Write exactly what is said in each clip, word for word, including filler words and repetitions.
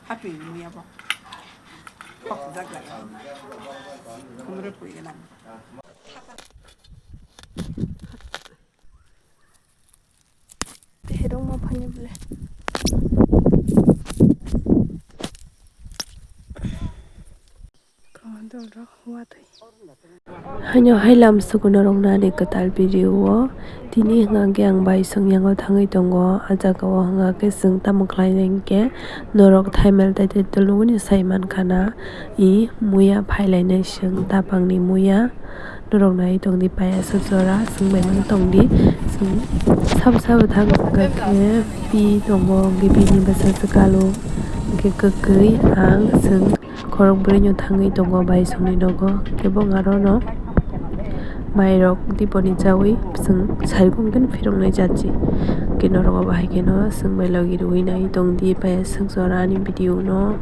Happy ni muya bo. Kok jak lai. Kumre pui gana. Tihirok ma phani bole. Kawan dol rok watwi. Haino hai lam sukuno rok nani kwtal video o tini hwnka khe ang bai song yango thangwi tongo. A jaga o hwnka khe chwng tamo khlai nai hinkhe norok thaimel tei tei toluguni sai mankha na i muya phailainai chwng tapang ni muya. Norok nai tongdi paiya suk jora chwng bai mano tongdi. Chwng sabo sabo thang hwnka khe pi tongo, hwnkhe bini bwsa swkalo hwnkhe kwkwi ang chwng khorok bwrwi no thangwi tongo bai songni nogo. Khe bo aro no mairok diponi chawi chwng sarikung khe phiroknai jachi. Khe norok bo hai kheno chwng bai logi rwui nai tongdi paiya suk jora ani video no.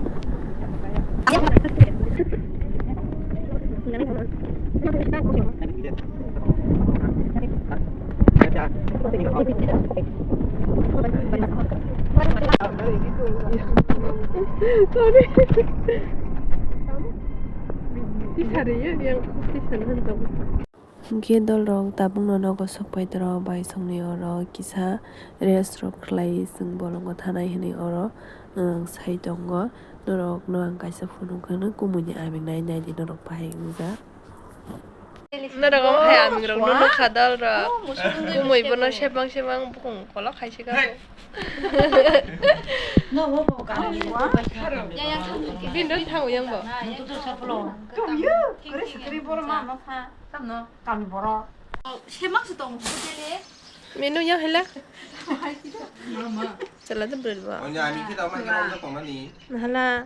Hwnkhe dolrok tabukno nogo sok pai toro bai songni oro kisa rest rok khlai chwng bolongo thanai hwnwi oro, um, sai tongo. Norokno ang kaisa phunukgwno kumui ni aming nai naidi norok bahai wngjak. Norok omo hai aming rok no nukha dol rok. Kumui bono sebang sebang bukung kolok hai se kabo. Bini rok thango yang bo. Menu yang hela. Chala de bwrwi ba. Onya, ani khe tamo khe rok tongnani. Nahala.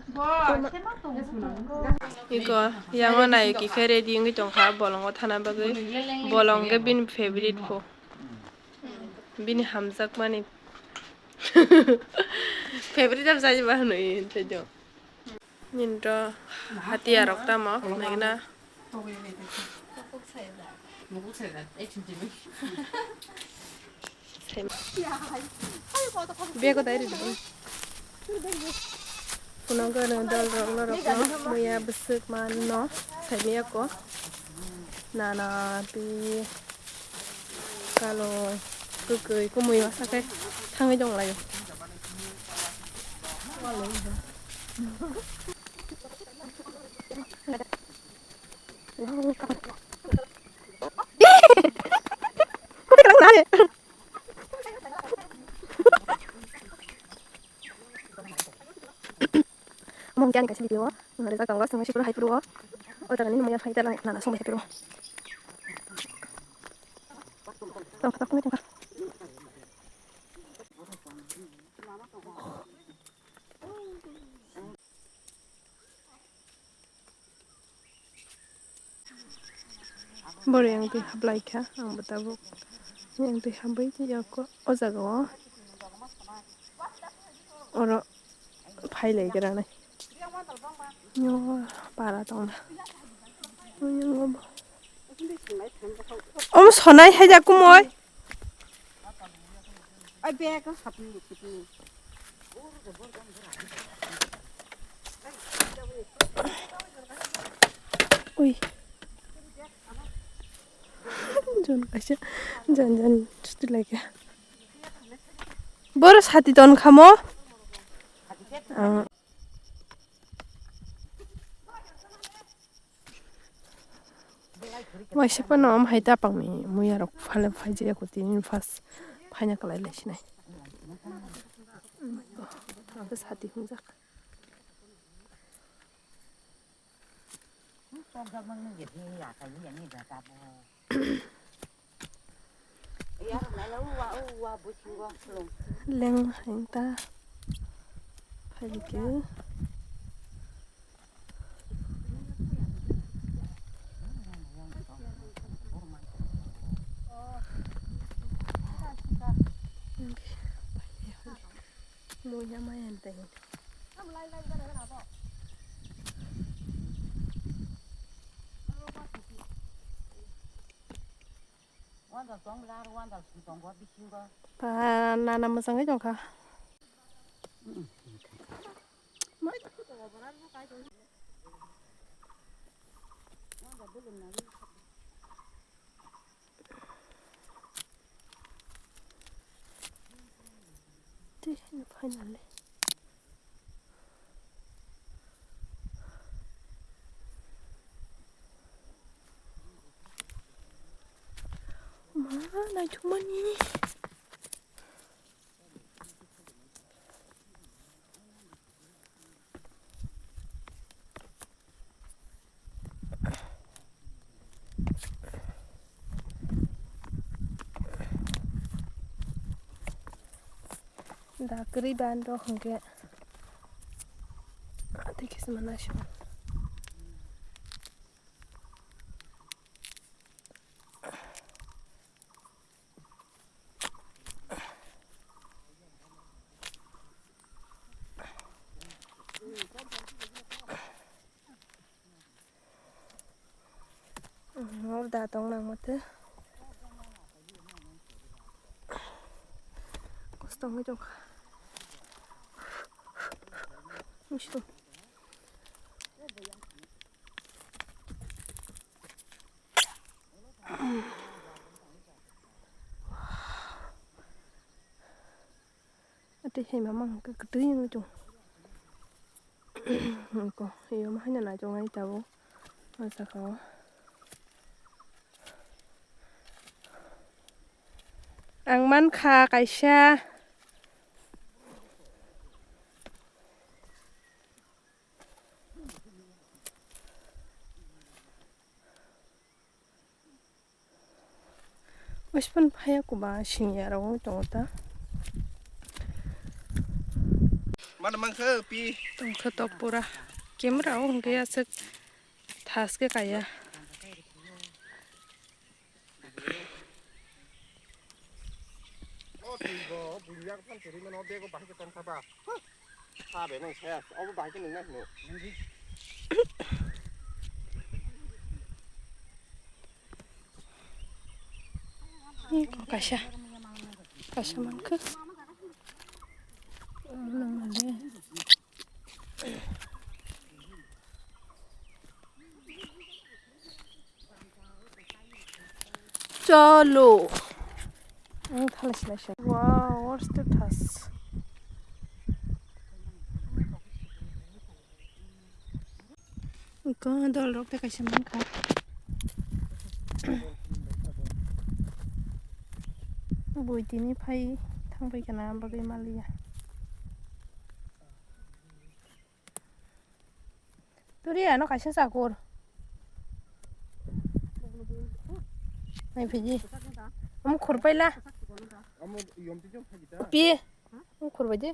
Iko, yango nai ki khe ready wngwi tongkha bolongo thana bagwi. Bolong khe bini favorite pho. Bini hamjakmani. Favorite am sajima hwnwi thaijo. Nini to hatiya rok tamo naina. Bego dai ri. Phunukgwno dol rok norok no muya bwswk man no saimiyako. Nana pi kalo kwkwi kumui masa khe thangwi tonglaio. Omo hwnkhe ani kaisa video o, rijak tongo chwng sipro hai phuru o, o jaga nini muya phai tei nana songbai hai phuru o. Tongkha tongkha tongkha. Boro yang twi hablai kha, ang bo tabuk yang twi habwi twi ya kho o jaga o. Oro phai lai gra nai. Yo para tong na. Omo sonai hai ja kumoi. Ui. Jon kaisa jon jon chuti lai kha. Boro sati ton khamo. Ang Waisa phano omo hai tapang ni muya rok phale phai jaya ko tini first phaina kalai lai sinai. Sati hungjak. Leng hai ta. Phaidi khe. Muya maya tai. Pa nana mwchangwi tongkha. Mai Tei, finally. Ma, naithokmani. Da kwrwi ban rok hwnkhe tei khe se mana se. Nor da tong nang mate. Kosto wngwi tongkha. Misto. Ate hei mama hwnkhe kwtwi wngwi tongo. Eko, iyo ma haino naitok nai tabuk o jaga o. Ang mankha kaisa. Uispon phaiya kwbang siniya rok wng tongo ta. Mana mankha pi. Tongkha tok pura. Camera o hwnkhe aswk thas khe kaya. O twi bo buini yak phan chiri mano bego bahai khe tongkha ba. Ha be nang saya, obo bahai khe nung nai hino. Iko kaisa, kaisa mankha. Nang male. Cholo. Ang thala silai sa. Wow, what's the thas? Iko dol rok tei kaisa mankha. Bui tini phai thangbai kana bagwi maliya. Turi ano kaisa chakur. Nai phiji. Omo khurpaila. Pi. Omo khurbaidi.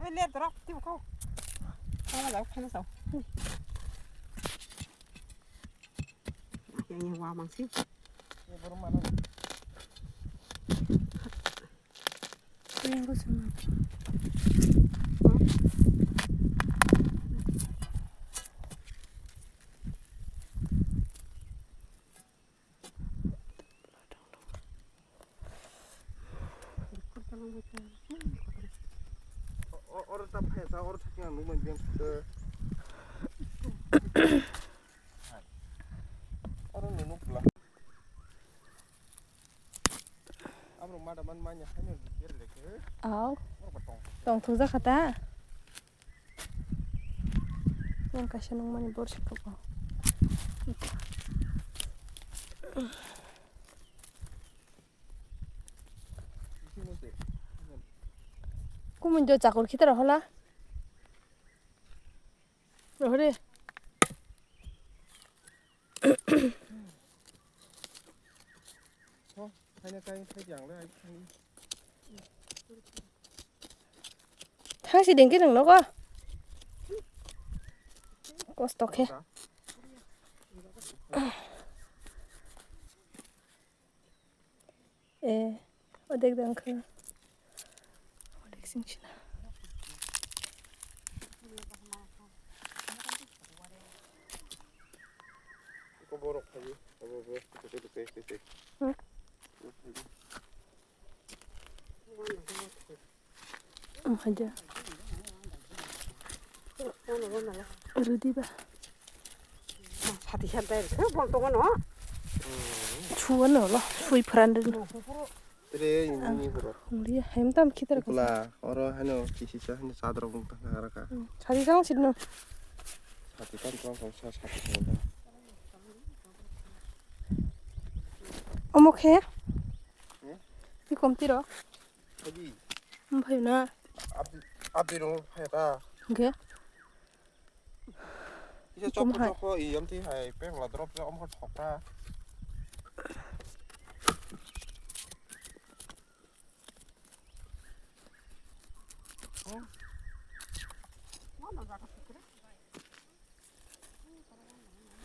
Oi le drop ti ko. Omo lau khana sao. Yang yang wa mangsi. Oro ta phai sa, oro thakna nukmani beng. Oro nunu pula. Abo mada man manya hanya dikir leke. Aw. Oro tong. Tong thung jakha ta. Yang kaisa nungmani borsi kok. Kumun jo chakur khitara hola. Rohore. Thang si dengki nang nogo. Kosto khe. Eh, odek dang kha. Odek sing sina. Ko borok phaji, abo bo, ko ko ko ko ko. Hmm? Ko phaji. Haja. Rudi ba. Sati sat dai rikha, bol tongo no. Chuano lo, sui pharan ri. Tere ini bro. Uli hem tam khitar ko. Kula, oro hano kisi sa hano sadro bung ta ngaraka. Sati sang sit no. Sati kan ko sa sati kan. Omo khe? Ni kom tiro. Abi. Bhai na. Abi, abi ro hai ta. Ge. Isa chok chok ko i yam ti hai peng la drop la om ko thok ta.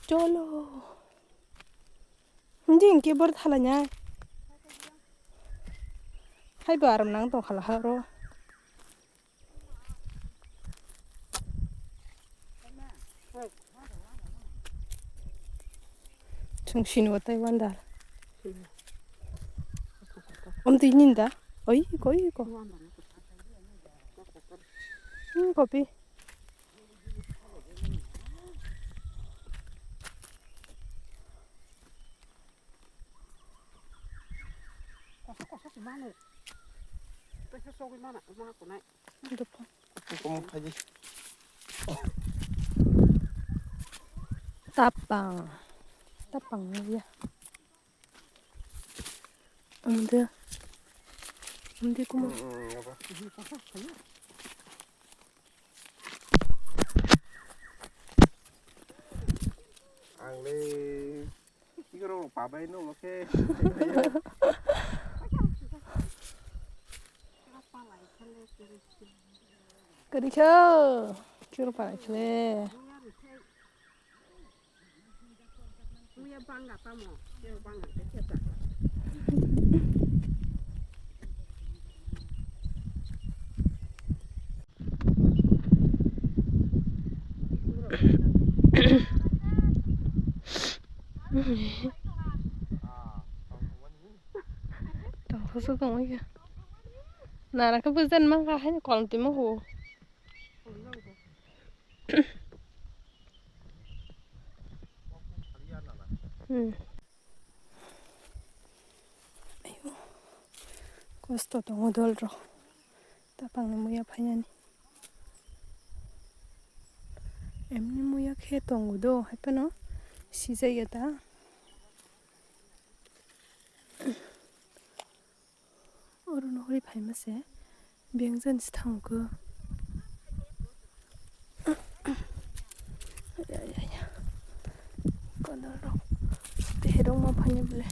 Cholo. Hindi, hingke bor thala nya. Hai bo aram nang tong khala haro. Chwng sini o tai wanda. Om twi ninda. Oi, ko, oi, ko. Hmm, kopi. Kosa kosa si mano. Tesa sogwi mana, mana kunai. Dopo. Hukum haji. Tapang. Tapang ya. Amde. Amde kuma. Hmm, apa? Ang le. Kiro pabai no lo khe. Kari kho. Kiro pabai khle. Muya bangga tamo, muya bangga khe khe ta. Tongthoksa tongwi kha. Nana khe bujan mankha, haino kolom twi mankha o. Hmm. Ayo. Kosto tongo dol rok. Tapang ni muya phainani. Emni muya khe tongo do, hai phano sijaya ta. Oro no hori phaima se biyang jani se thango kho. Ay, ay, ay. Kodol rok. Teherong ma phani bole.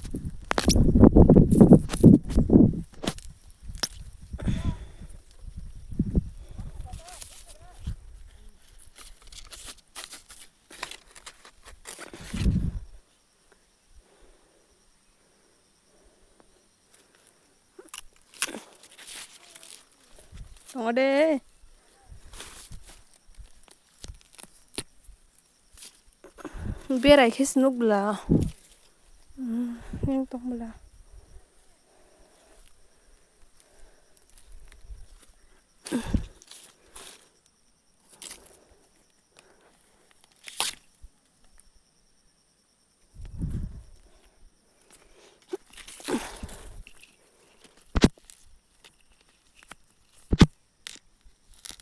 Tongo de. Berai khe se nuk bwla. Hmm, yang tong bwla.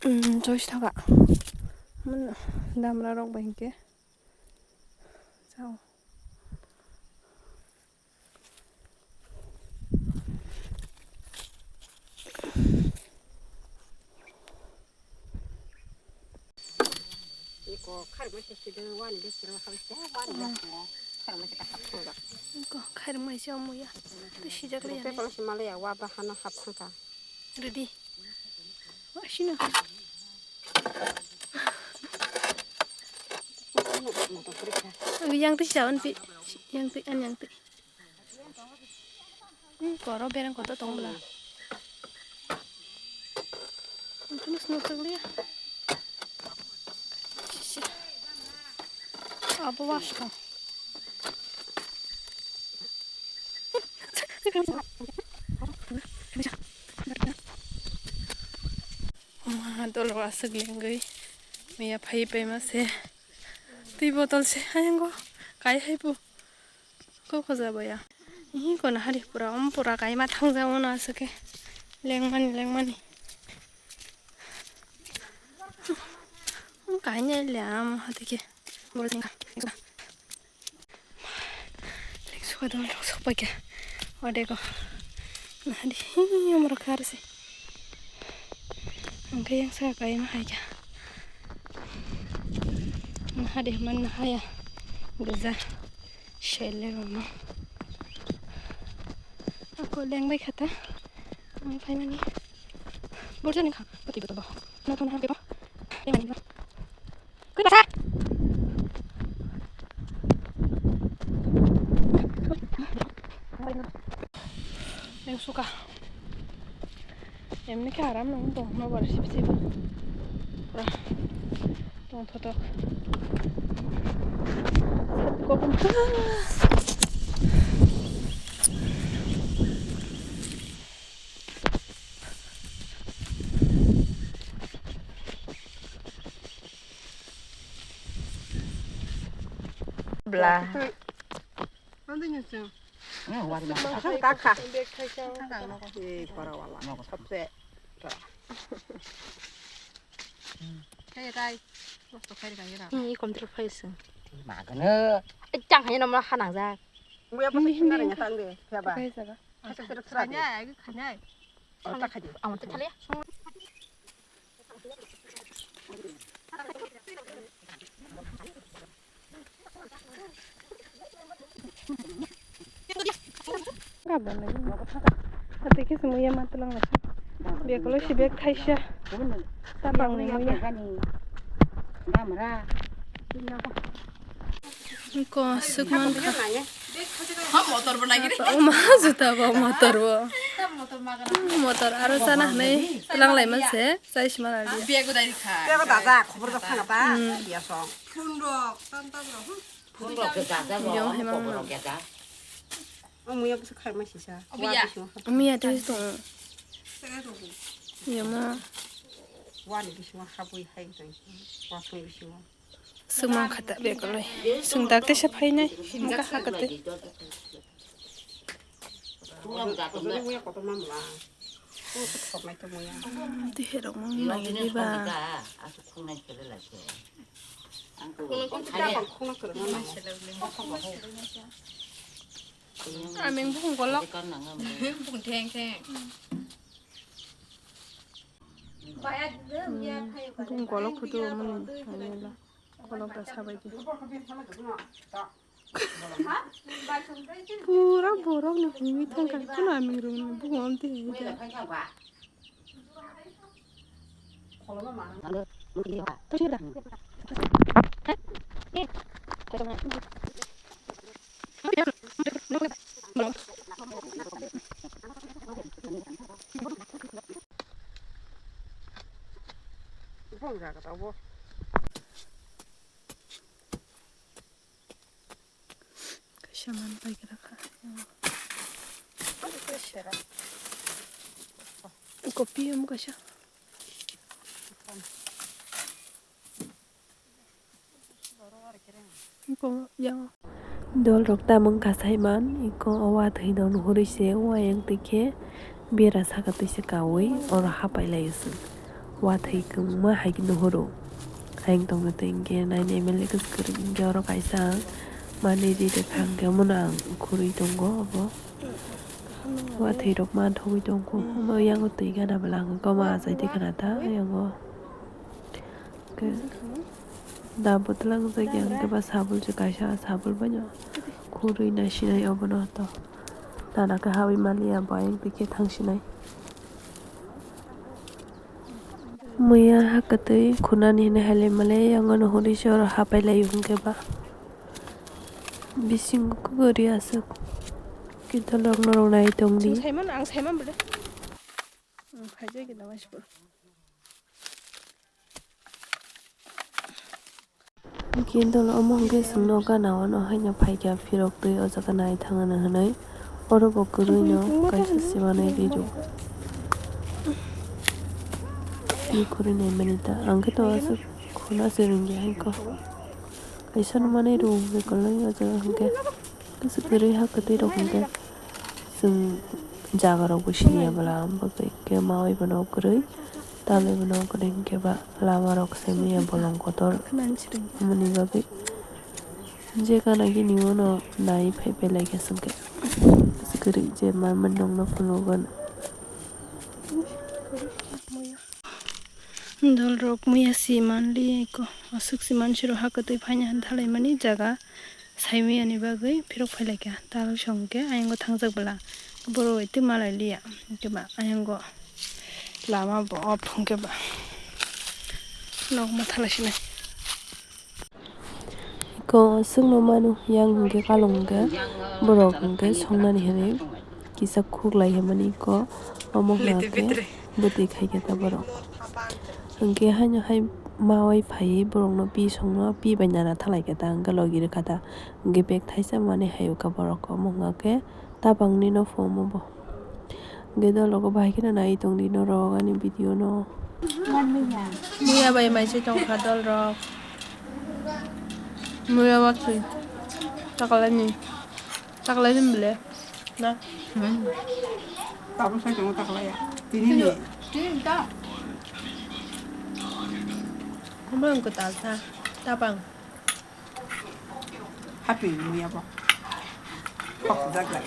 Hmm, choice thaga. Mun damra rok bai hinkhe. Chao. Iko kharmai se sidung wani bising hapse wani bising kharmai se kahap thangja. Iko kharmai se omo ya. Tu sijak le ya. Kono se malaya wa bahano hap thangka. Ready. Wa sino. Yang tu siawan pi. Yang tu an yang tu. Hmm, koro bereng kotor tong bwla. Ang kunu snow chukliya. Abo wash ka. Ma dolo aswk lengwi. Miya phai paima se. Twi botol se hayango. Kai hai bu. Ko khoja baya. Ihi kono hari pura, um, pura kaima thangja ono aswk ke. Lengmani, lengmani. Um, kainai le amo hatike. Borjingka. Lengsuka dol rok sokpaikha. Odeko. Nahadi, hi, amro kharsi. Angke yang sa kaima haikha. Nahadi man nahaya. Gaja. Shele mama. Ako lengbai khata. Ang phaimani. Borjani kha. Pati betul bah. Na thon ha ke ba. Lengmani ba. Kwi basa. Lengsuka. Emni khe aram nang tong no bar sip sip. Pura tong thotok. Sat ko pun. Bla. Ando nyuchung. Hmm, wari ma. Kakha. Kakha no ko hi para wala. Sabse. Kai kai. Mostok kai kai ra. Hmm, i kom tro phai sung. Ma gana. Chang hai no ma hanang ja. Muya pa sing na nya tang de. Ya ba. Kai sa ga. Khanya, ai khanya. Oh, ta khaji. Ang ta thale. Ate khe se muya ma twlang lai. Bag lo si bag thaisa. Ta bang ni muya. Ko sukman kha. Ha, motor bo lagi ri. O ma juta bo motor bo. Motor aro chana hwnwi twlang lai man se. Chai sima na dia. Bego dai kha. Bego da ja, khobor da phana ba. Hmm. Dia song. Phun rok, tan tan rok. Phun rok ke da ja. Yo, bo, hemang khobor no. Rok ke da. O muya bwswk khai ma sisa. Obo ya. Wa bising ha. Omo ya tei tong. Tega rok. Yo ma. Wa ni bising ha bui hai tong. Wa khai bising. Sumang khata bekoloi. Sung dak tesa phainai. Hingka hakate. Tihirok mang nai diba. Aming bukung kolok. Bukung theng theng. Bung golok photo mani thangla golok da sabai di. Pura borok ni himi thangka kono aming rung ni bung om te himi da. Bung jaga tabo. Kaisa man paikra kha. Kopi omo kaisa. Iko yang. Dol rok tamung kasai man, iko o wathwi no nuhurwi se, o ayang twi khe bera saka twi se kaui oro hapai lai se. Wathwi kwbangma hai nuhuru. Ayang tongtwi twi hinkhe nainai mele kwchwrwng hinkhe oro kaisa manwi ri rwkha hinkhe omono ang khurwi tongo obo. Wathwi rok manthogwi tongkho. Omo yango twi gana bwla ang khe omo achai twi khna ta yango. Khe da bwtwlang jak yang khe ba sabul se kaisa sabul bai no khurwi nai sinai obono to. Nana khe habwi maliya bo ayang twi khe thang sinai. Muya ha kwtwi khunani hinwi hai lai male yango no hwnwi se oro hapai lai hwnkhe ba. Bisingo kwrwi aswk khe dol rok norok nai tongdi. Ang saiman, ang saiman bwle. Ang phaijak gina waisbo. Hinkhe dol omo hinkhe chwngno gana-o no haino phaikha phirok twi o jaga nai thangna hwnwi. Oro bo kwrwino kaisa se manwi rirw. Ni khuri nai mani ta, ang khe to aswk khuna se rwngya hai kho. Kaisa no manwi rw hwnkhe kwlwi o jaga hwnkhe, kwchwk kwrwi ha kwtwi rok hwnkhe chwng jaga rok bo siniya bwla, abo khe mawai bono kwrwi, tamni bono kwrwi hwnkhe ba lama rok se manya bolong kotor mani bagwi. Je gana gini uno nai phai phai lai khe swngkhe. Kwrwi je ma, ma nokno phunukgo. Dol rok muya si manli ko aswk si mansi rok ha kwtwi phaina han thalai mani jaga sai maya ni bagwi phirok phai lai kha. Tal song khe ayang o thangjak bwla borok bai twi malai liya. Hwnkhe ba ayang o lama bo off hwnkhe ba nok ma thalai sinai. Iko aswkno manu, yang hwnkhe kalong hwnkhe borok hwnkhe songnani hinwi kisa khuklai hwnmani iko omo hwnkhe bwtwi khaikhe ta borok. Hwnkhe haino hai mawai phaiwi borokno pi songno pi bai nana thalaikhe ta hwnkhe logi rwkha ta hwnkhe bag thaisa manwi hai ukha borok omo hwnkhe. Tabangni no phomo bo. Hwnkhe dol rogo bahai kheno nai tongdi norok ani video no. Muya bai mai se tongkha dol rok. Muya watwi. Takalani. Takalani bile. Na. Tabuk sai tongo takalaya. Tini ni. Omo ang kwtal ta. Tabang. Happy muya bo. Kok jak jak.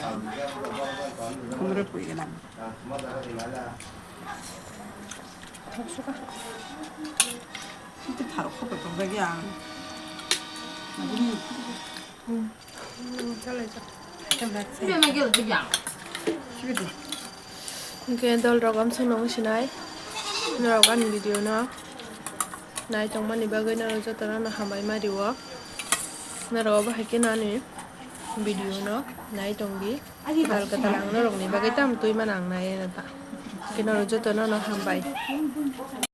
Kumre pui gelam. Thok suka. Itu tharok kok to bagi ang. Ini. Hmm. Chalai jak. Chalai jak. Ini lagi lagi yang. Sibidi. Hwnkhe dol rok amsong nung sinai norok ani video no nai tongmani bagwi norok jotono no hambai ma rio. Norok obo hai khe no ani video no nai tongdi. Tal kwtal ang norokni bagwi tamo twi mano ang nai rw ta. Hwnkhe norok jotono no hambai.